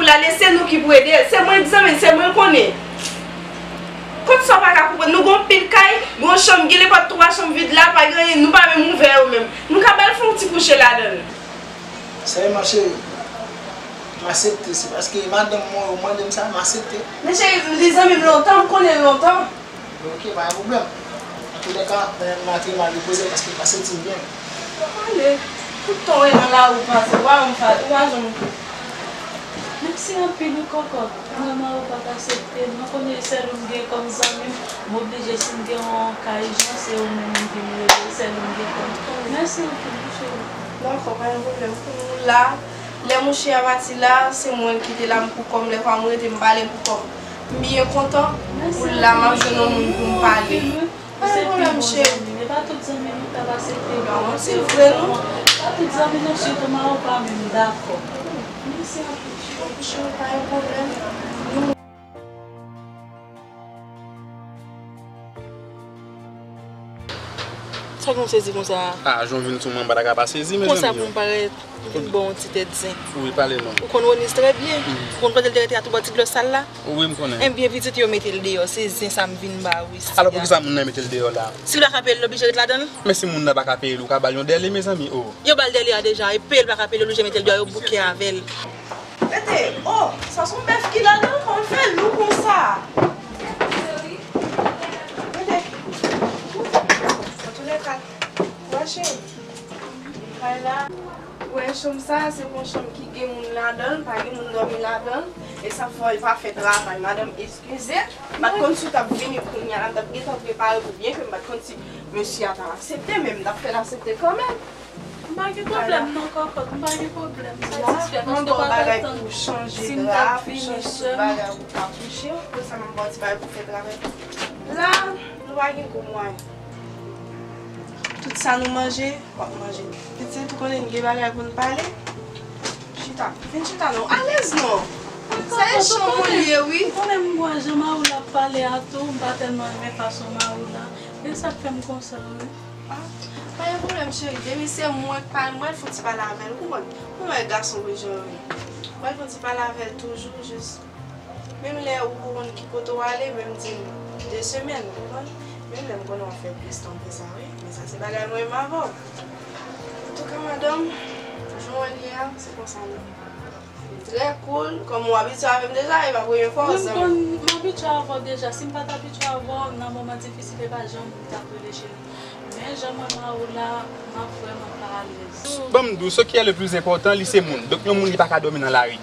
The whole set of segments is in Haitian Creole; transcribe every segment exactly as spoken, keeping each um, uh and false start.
Tande, se nou ki pou ede l. Se mwen k zanmi l, se mwen l konnen. Kot sa w pa ka konprann? Nou gen yon pil kay, gen yon chanm, gen nenpòt twa chanm vid la, pa gen anyen, nou pa menm ouvè yo menm. Nou ka ba l fè yon ti kouche ladan l. Sa e, ma chérie, m aksepte. Se paske madanm mwen yo mande m sa, m aksepte. Men cheri, m li zanmi m lontan, m konnen l lontan. Ok, pa gen pwoblèm. Antoulèka, mwen, m a trè mal repoze paske m pa santi m byen. Ale, tout tan w nan lari w pase, w a yon fa-, w a janm. Mèsi anpil wi kòkòt. Mwen, mwen ou pa t aksepte. Mwen konnen sèl ou m gen kòm zanmi m. M oblije si m gen yon ka ijans, se ou menm m vin rele, sèl ou m gen kòm. Mèsi anpil wi cheri. Dakò, pa gen pwoblèm. Pou nou la, lè mouche a pati la, se mwen ki te la m pou kò m. Lè fwa m rete, m pale pou kò m. M byen kontan pou la m ap jwenn yon moun pou m pale. Pa gen pwoblèm, cheri. E pa tout zanmi nou k ap aksepte. Non, se vre, non. Pa tout zanmi nou, sitou mawopa menm, dakò. Mèsi anpil, cheri. Cheri, pa gen pwoblèm. Sa k nou sezi konsa? Ah, jan w vin sou mwen, m pa ta ka pa sezi, mezanmi. Konsa pou m parèt, m vin ba w yon ti tèt zen. Wi, pale non. Ou konn Ronis trè byen. Ou konn kote l te rete a tou bò ti dlo sal la? Wi, m konnen. Enben, pitit, yo mete l deyò. Se zen sa m vin ba w isi a. Alò, poukisa moun nan mete l deyò la? Si l pa ka peye l, l oblije ret ladan l? Men si moun nan pa ka peye l, ou ka ba l yon dèle, mezanmi, oh. Yo ba l dèle a deja, e peye l pa ka peye l, oblije mete l deyò, yo bouke avè l. Mete, oh, sa se yon bèf ki ladan l, kòman l fè lou konsa? Mete. Antoulèka, w a cheri. Kay la. Ou wè chanm sa, se yon chanm ki gen moun ladan l, pa gen moun dòmi ladan l. E sa fè w pa fè travay. Madanm, eskize. M pa t konn si w t ap vini kounye a la, m t ap gentan prepare pou byen ke m pa t konn si mesye a t ap aksepte, men m t ap fè l aksepte kanmenm. M pa gen pwoblèm non, kòkòt, m pa gen pwoblèm. Satisfè, paske w pa t ap tann si m t ap vini sèlman. Bagay pou w ka kouche, apre sa m ap ba w ti bagay pou w fè travay. La, nou pa gen gwo mwayen. Tout sa nou manje, w ap manje. Pitit, ou konnen n gen bagay pou n pale. Chita. Vin chita non. Alèz non. Sa e chanm ou li ye, wi. Ou konnen m wè jan Mawoula ap pale a tou, m pa tèlman renmen fason Mawoula. E sa k fè m konsa, wi. Ah, pa gen pwoblèm, cheri. Depi se mwen k pale, mwen fouti pale avè l, ou konprann? Mwen wè gason pou jan yo ye. Mwen fouti pale avè l toujou, jis Menm lè ou konn ki kote w ale, menm di m de semèn, ou konprann? Menm lè m konnen w ap fè plis tan ke sa, wi. Men sa se bagay mwen menm avè w. Antouka, madanm, jan w wè l ye a, se konsa l ye. Li trè cool, kòm ou abitye avè m deja, e pa premye fwa w zanmi m. Wi, m konn, m abitye avè w deja. Si m pa t abitye avè w, nan moman difisil, e pa janm ou t ap rele cheri. Men jan mwen wè w la, m ap vrèman pa alèz. Ban m di w, ce qui est le plus important, li se moun. Donk, yon moun li pa ka dòmi nan lari.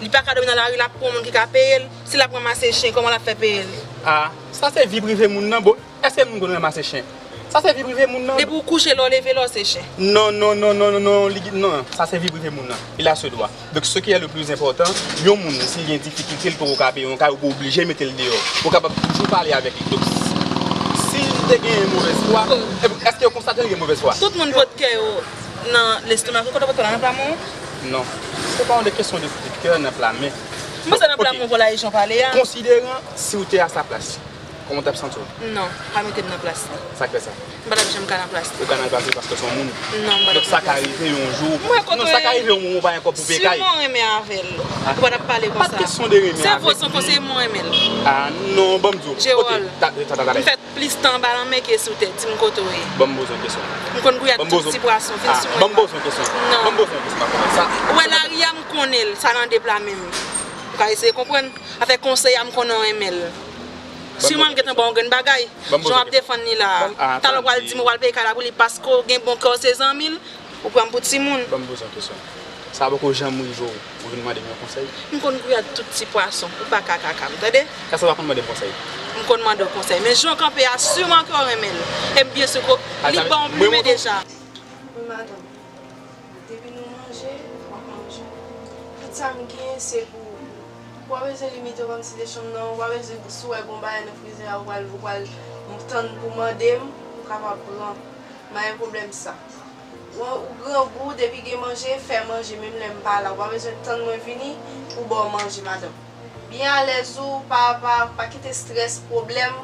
Li pa ka dòmi nan lari, l ap pran yon moun ki ka peye l. Si l ap ranmase chen, kòman l ap fè peye l? Ah, sa se vi prive moun nan. Bon, èske moun konn ranmase chen? Sa se vi prive moun nan. Depi w kouche, lè w leve, lè w se chen. Non, non, non, non, non, non, li, non, sa se vi prive moun nan. Il a ce droit. Donk, ce qui est le plus important, yon moun, si l gen difikilte, l poko ka peye yon kay, ou pa oblije mete l deyò. Ou kapab toujou pale avèk li. Donk, si l te gen movèz fwa, èske yo konstate l gen movèz fwa? Tout moun pot kè yo nan lestomak ou, kote w pot kè w la, nan pla men w? Non. Se pa yon de kesyon de pot kè nan pla men. M panse nan pla men w pou la e jan w pale a. Konsideran si w te a sa plas. Kòman w t ap santi w? Non, pa mete m nan plas li. Sa k fè sa? M pa t ap janm ka nan plas li. Ou ka nan plas li paske w se yon moun? Non, m pa t ap nan plas li. Donk sa ka rive yon jou. Mwen kontre. Non, sa ka rive yon moman ou pa gen kòb pou peye kay. Siman w renmen avè l. Ah. Ou pa t ap pale konsa. Pa t kesyon de renmen avè l. Se vre, se yon konseye mwen renmen l. Ah, non, ban m di w. Jewòl. Ok, ta, ta, ta, ta. M fèt plis tan anba lanmè ke sou tè. Di m kote w ye. Ban m poze yon kesyon. M konn gouyad tout ti pwason, vin sou mwen. Ah, ban m poze yon kesyon. Non. Ban m poze yon kesyon, pa konprann sa. Ou wè lari a, m konnen l, sa nan de pla men m. Ou ka eseye konprann? Afè konsèy a, m konnen w renmen l. Siman l gentan ba w yon grenn bagay. Jan w ap defann li la a. Talè w pral di m ou pral peye kay la pou li paske w gen bon kè, w se zanmi l, ou pran m pou timoun. Ban m poze yon kesyon. Sa poko janm rive w, ou vin mande m yon konsèy? M konn gouyad tout ti pwason, ou pa ka kaka m, tande? Kasa pa konn mande m konsèy? M konn mande w konsèy, men jan w kanpe a, siman ke w renmen l. E m byen si ke li ba w plimen deja. Wi, madanm. Depi nou manje, w ap manje. Tout sa m gen, se pou ou. Ou pa bezwen limite w kòmsi se chanm nan, ou pa bezwen, si w wè gon bagay nan frizè a, ou pral, ou pral tann pou mande m, ou kapab pran. M pa gen pwoblèm sa. Ou, ou grangou, depi gen manje, fè manje, menm lè m pa la. Ou pa bezwen tann mwen vini pou ba w manje, madanm. Byen alèz ou, pa, pa, pa kite estrès, pwoblèm,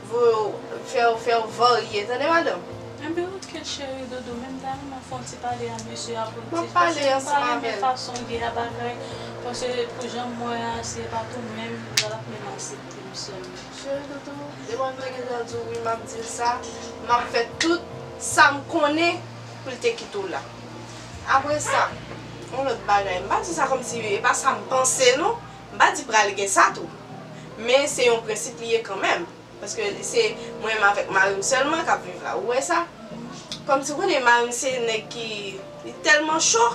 voye w, fè w, fè w varye, tande, madanm? Enben, oke, cheri doudou, men m ta renmen fè yon ti pale a mesye a pou l di, paske m pa renmen fason l ye a bagay. Paske pou jan m wè a, si e pa tou menm, li pa t ap menm aksepte m sèlman. Cheri toutou, depi w te gentan di w wi, m ap di l sa, m ap fè tout sa m konnen pou l te kite w la. Apre sa, yon lòt bagay, m pa di sa kòmsi e pa sa m panse non, m pa di pral gen sa tou. Men se yon prensip li ye kanmenm. Paske li se mwen menm avèk mari m sèlman k ap viv la. Ou wè sa? Kòmsi w konnen mari m se nèg ki, li tèlman cho.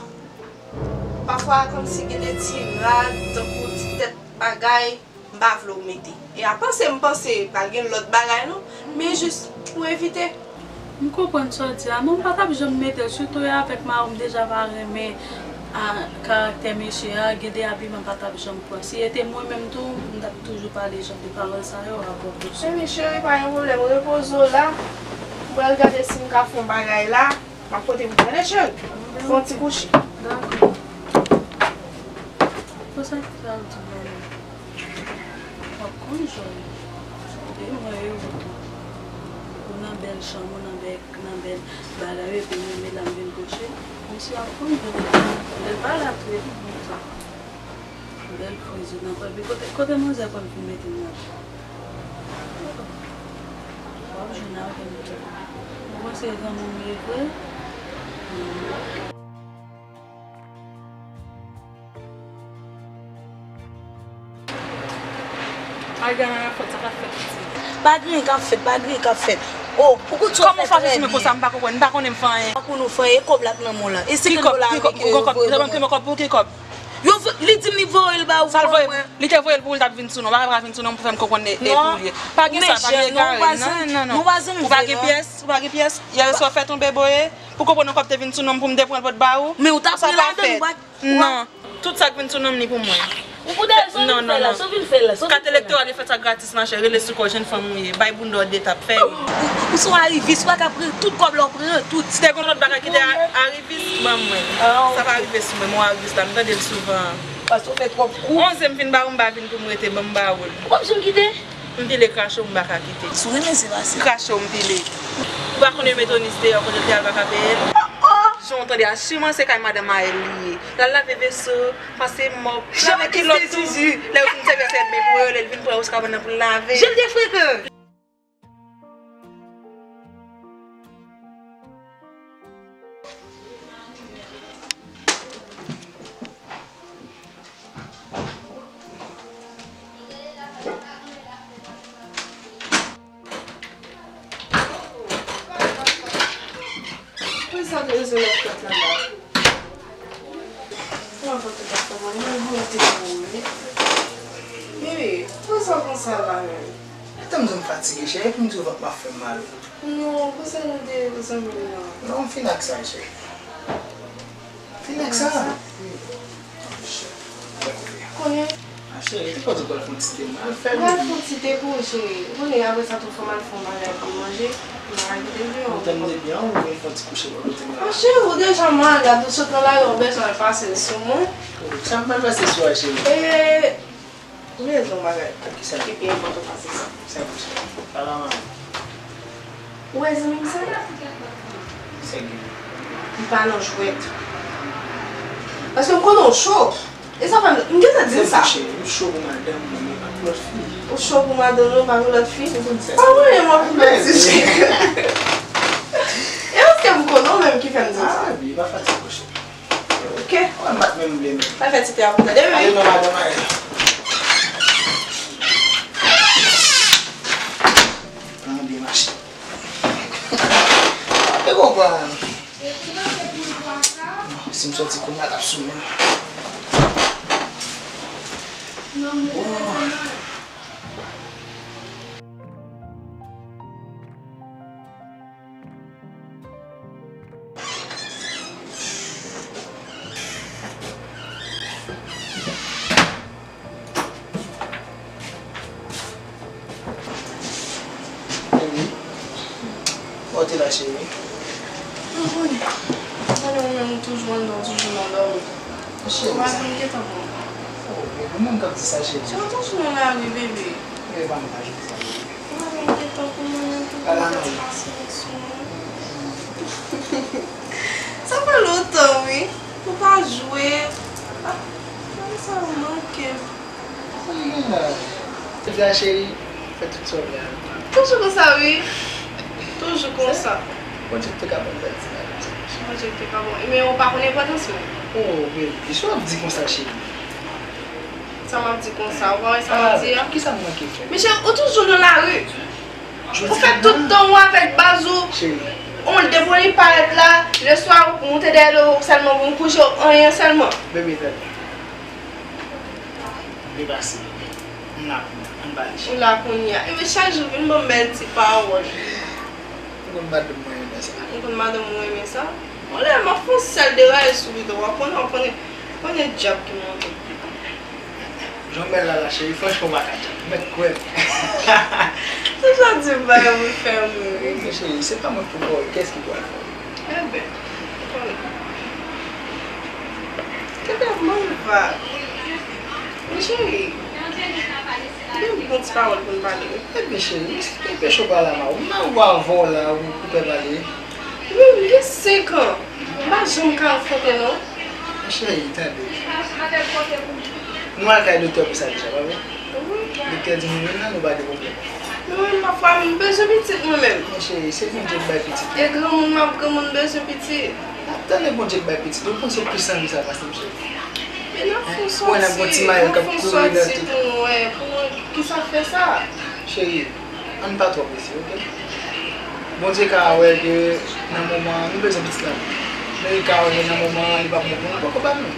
Pafwa kòmsi gen de ti rad, tankou ti tèt bagay, m pa vle w mete. E a panse m panse pral gen lòt bagay non, men jis pou evite. M konprann sa w di a, men m pa t ap janm mete l, sitou e avèk mari w, m deja pa renmen a, karaktè mesye a, gen de abiman m pa t ap janm pran. Si e te mwen menm tou, m t ap toujou pale jan de pawòl sa yo avè w. Cheri, cheri, pa gen pwoblèm, repoze w la. M pral gade si m ka fè yon bagay la. M ap pote pou tande, cheri. Fè yon ti kouche. Dakò. Konsa ki pral di mwen. W ap konn jòl. E mwen e ou tou. Ou nan bèl chanm, ou nan bèl, nan bèl bagay, epi mwen menm la m vin kouche. Misye ap konn jòl. Lè l pa la tou, epi konsa. Bèl friz ou nan kò, epi kote, kote manzè konn vin mete m nan? W ap jwenn avè m tou. Ou panse zanmi m ye vre? Ay, gen anyen k ap fèt, sa k ap fèt, pitit? Pa gen anyen k ap fèt, pa gen anyen k ap fèt. Oh, ou kout sou fè trè byen. Kòman w fache sou mwen konsa, m pa konprann, m pa konnen m fè anyen. Pa konn ou fè anyen, e kòb la k nan men w la. E senkant dola ameriken yo voye ban mwen. Ki kòb? Ki kòb pou ki kòb? Yo vo-, li di m li voye l ba ou. Sa l voye? Li te voye l pou l t ap vin sou non, pa vin sou non pou fè m konprann e, e pou li ye. Pa gen sa, pa gen egare, non, non, non. Ou pa gen pyès, ou pa gen pyès. Yè swa fè tonbe boye, pou konprann yon kòb te vin sou non m pou m te pran l pot ba ou. Men ou t ap pran ladan, ou pa. Non. Tout sa k vin sou non m ni pou mwen. Ou pou dèyè sa w vin fè la, sa w vin fè la, sa w vin fè la. Kat elektoral yo fè sa gratis, machè, rele sou kò w, jèn fanm ou ye, bay bounda w de tap, fè yo. Ou se yon arivis, ou pa ka pran tout kòb la, w pran tout. Si te gen lòt bagay ki te a-, arivis, ban mwen. Sa pa rive sou mwen, men arivis la, m tande l souvan. Paske w fè twòp kou. Onz m fin ba ou, m pa vin pou m rete, ban m ba ou l. Ou p ap janm kite? M pile krache w, m pa ka kite. Si w renmen, se pase. Krache w, m pile. Ou pa konnen metonis deyò, kote l te al pa ka peye l? Jan w tande a, siman se kay madanm a l li ye. L al lave veso, pase mòp, lave kilòt tou. Lè yo fin sèvi a sèvi men pou yo, lè l vin pran yo sou kabann nan pou l lave. Jan l te frekan! Poukisa w te bezwen lòt pòt la la? Kòman pòt la pa fèmen? Mwen, mwen te fèmen, wi. Bebe, poukisa w konsa la menm? Etan m di w m fatige, cheri, epi m di w vant m ap fè m mal. Non, poukisa nou te zanmi nan? Non, m fin ak sa, cheri. Fin ak sa. Konnen. A, cheri, te konnen w pral fè yon ti te, m al fè l. M pral fè yon ti te pou ou, cheri. Ou konnen, apre sa, tou fò m al fè yon bagay pou manje. M pa ka kite l deyò. Ou tande byen, ou vin fè yon ti kouche bò kote m la. A, cheri, ou deja malad, ou sot nan lari, ou bezwen al pase l sou mwen. Sa m pral pase sou a, cheri? E, Ou bezwen yon bagay ki pi enpòtan pase sa. Sa k pase? Pale a manman. Ou wè zanmi m sa? Sègye. Li pa nan jwèt. Paske m konnen w cho. E sa fè m, m gentan di l sa. Cheri, m cho pou madanm mwen, men pa pou lòt fi. Ou cho pou madanm nou, pa pou lòt fi? Ou konn sa. Pa mwen, mwen pou lòt fi. E paske m konnen w menm ki fè m di w sa. A, bi, pa fatige, cheri. Ok. Mwen m pa t menm vle menm. Pa fè ti te a pou tande, wi. Ale non, madanm, ale. An byen mache. E konprann. Si m soti kounye a, l ap sou mwen. Oh. Baby, kòman w te la, cheri? Mwen konnen. Mwen konnen ou menm ou toujou anndan, ou toujou nan dòmi. Cheri, ou pa janm gentan pran. Oh, baby, ou menm k ap di sa, cheri. Cheri, ou toujou nan lari, bebe. Bebe, pa m pa jwe sa, bebe. Ou pa janm gentan pou mwen menm tou, pou fè ti pasyans sou mwen. Sa fè lontan, wi. Ou pa jwe. Ah, Ou manke m. Sa ki gen la? Epi a cheri, fè tout sa w vle avè m. Toujou konsa, wi. Toujou konsa. Bondye te ka ban m bèl ti bagay sa. Bondye te ka ban. Men ou pa konn enpòtans mwen. Oh, baby, sa w ap di konsa, cheri? Sa m ap di konsa, ou pa wè sa m ap di a? Kisa m manke fè? Michel, ou toujou nan lari. Ou fè tout tan ou avèk baz ou. Cheri. On depi li parèt la, leswa ou moute dèyè do sèlman pou m kouche, anyen sèlman. Baby, tande. Li pase. M la kounye a. Ann pale, cheri. Ou la kounye a. Epi chak jou vin ban m bèl ti pawòl. Ou konn madanm mwen renmen sa. Ou konn madanm mwen renmen sa? Bon, lè m ap fè yon sèl deraye sou li, w ap konnen, w ap konnen, konnen dyab ki monte. Jan w bèl la, la, cheri, franchman, w pa ka djab. Ou mèt kwè m. Toujou ap di m bagay pou fè m ri. Men cheri, se pa mwen k pou fè w, kiyès ki pral fè w? Enben, ou konnen. Kenbe m, mwen va. Men cheri, gen bon ti pawòl pou n pale, wi. Enben, cheri, men se te pèch ou pale a ma ou. M nan ou avè w la, ou koupe pale. Wi, m gen senk an. M pa janm ka anfante, non. Men cheri, tande. Nou al kay doktè pou sa deja, pa vre? Wi. Doktè di nou menm nan nou pa gen pwoblèm. Mwen menm, pafwa, m bezwen pitit, mwen menm. Men cheri, se Bondye k bay pitit. E granmoun, m ap granmoun, m bezwen pitit. N ap tande Bondye k bay pitit. Ou panse w pi sangi sa pase m, cheri? Men n ap fè yon sòti, n ap fè yon sòti pou nou wè, pou nou wè kisa k fè sa. Cheri, ann pa twò prese, oke? Bondye ka wè ke nan moman an, nou bezwen pitit la. Men li ka wè ke nan moman an, li p ap bon pou nou, poko ba nou.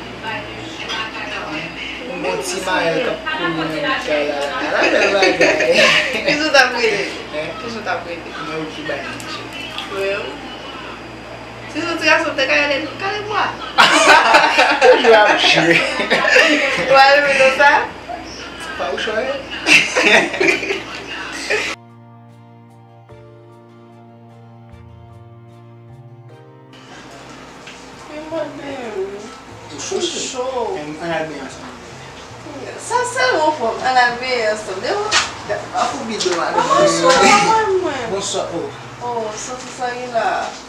Yon bon ti mayèl k ap kouri nan wout kay la, la, la, bèl bagay. Kisa w t ap rele? Hein? Kisa w t ap rele? Mwen ki bay nou, cheri. Mwen menm? Si se yon ti gason, m te ka rele l Kalebwa. Toujou ap jwe. Ou pa renmen non sa? Se pa ou chwazi. Wi, mwen menm. Ou cho, cho. Cho. Ann, ann al benyen ansanm. Sa sèlman fò m ann al benyen ansanm. Depi w ap fè bidon madanm mwen. Bonswa, mwen. Bonswa, oh. Oh, santi sa gen la.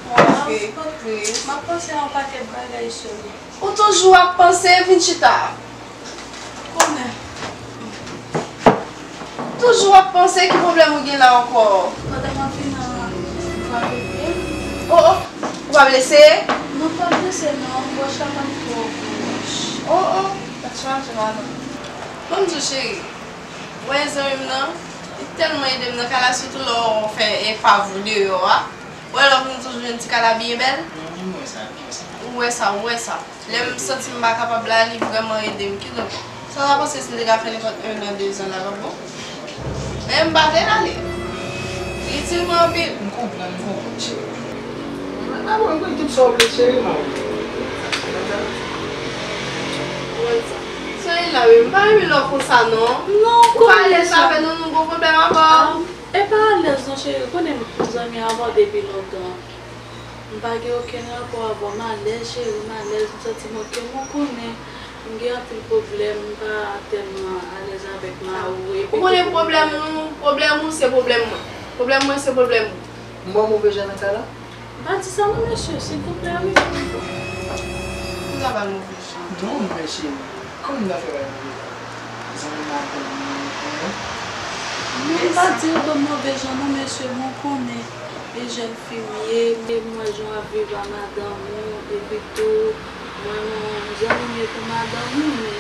Mwen antre. M ap panse yon pakèt bagay sou ou. Ou toujou ap panse, vin chita. Konnen. Toujou ap panse, ki pwoblèm ou gen la ankò? Pandan m ap vin nan, m pa vle. Oh, oh, ou pa blese? Non, m pa blese non, wòch la pa t twò wòch. Oh, oh, tèt chaje madanm. Ban m di w cheri, ou wè zanmi m nan, li tèlman ede m nan kay la, sitou lè w fè epa vou deyò a. Ou wè lè w vin toujou jwenn ti kay la byen bèl? Ou wè sa, ou wè sa. Lè m santi m pa kapab la, li vrèman ede m. Kidonk, sa w ta panse si m te ka fè nenpòt en an, de zan la, p ap bon? Men m pa vle l ale. Li itil mwen anpil. M konprann, m konprann, cheri. Mwen pa bon, m konn tout sa w vle, cheri, m a ou. Sa e la, wi, m pa renmen lè w konsa, non. Non, ou pa alèz avè nou, nou gon pwoblèm avè w. E pa alèz non, cheri, ou konnen m zanmi avè w depi lontan. M pa gen okenn rapò avè w, m alèz, cheri, m alèz, m santi m oke, men w konnen, m gen anpil pwoblèm, m pa tèlman alèz avèk mari w, epi... Ou konnen pwoblèm nou, pwoblèm ou se pwoblèm mwen, pwoblèm mwen se pwoblèm ou. M wè move jan nan kay la? M pa di sa non, mesye, silvouplè, wi. Ou ta pral move jan. Non, mesye, kòman m ta fè bay move jan? Zanmi m ap ban m, hein? Non, m pa di ou ban m move jan non, mesye, men w konnen. E jèn fi m ye, e m wè jan w ap viv a madanm ou, epi tou, mwen, mwen, zanmi m ye pou madanm ou, men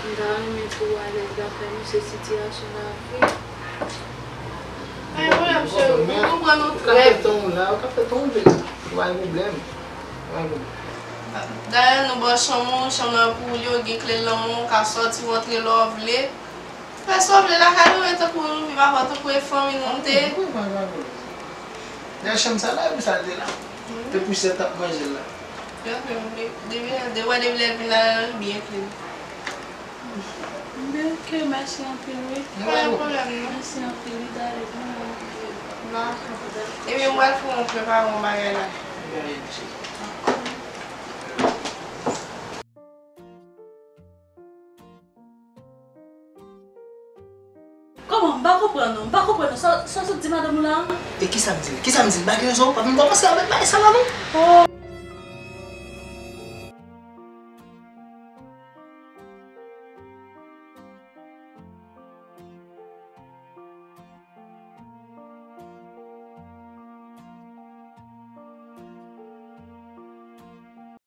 m ta renmen pou w alèz la, fè misye sitiyasyon lavi. Pa gen pwoblèm, cheri, m konprann ou trè byen. Ou ka fè tan w la, ou ka fè tan w vle la. Pa gen pwoblèm. Pa gen pwoblèm. Dayè, nou ba w chanm ou, chanm nan pou ou li, ou gen kle l nan men w, ou ka sòti, rantre lè w vle. Fè sa w vle lakay nou, e tankou nou viv avè w, tankou e fanmi nou te. Wi, wi, pa gen pwoblèm. Dayè chanm sa la, e pou sa l te la. Te pou sèt ap manje l la. Depi, depi, depi, depi lè l vin la, l byen klin. Men oke, mèsi anpil, wi. Pa gen pwoblèm, non. Mèsi anpil, wi, dale, bon. Dakò. Ebyen, m pral fè yon prepare yon bagay la. Kòman? M pa konprann non, m pa konprann non. Sa, sa w sot di madanm ou la? E kisa m di l? Kisa m di l? M pa gen rezon, w pa vin kòmanse avèk bagay sa la non. Oh,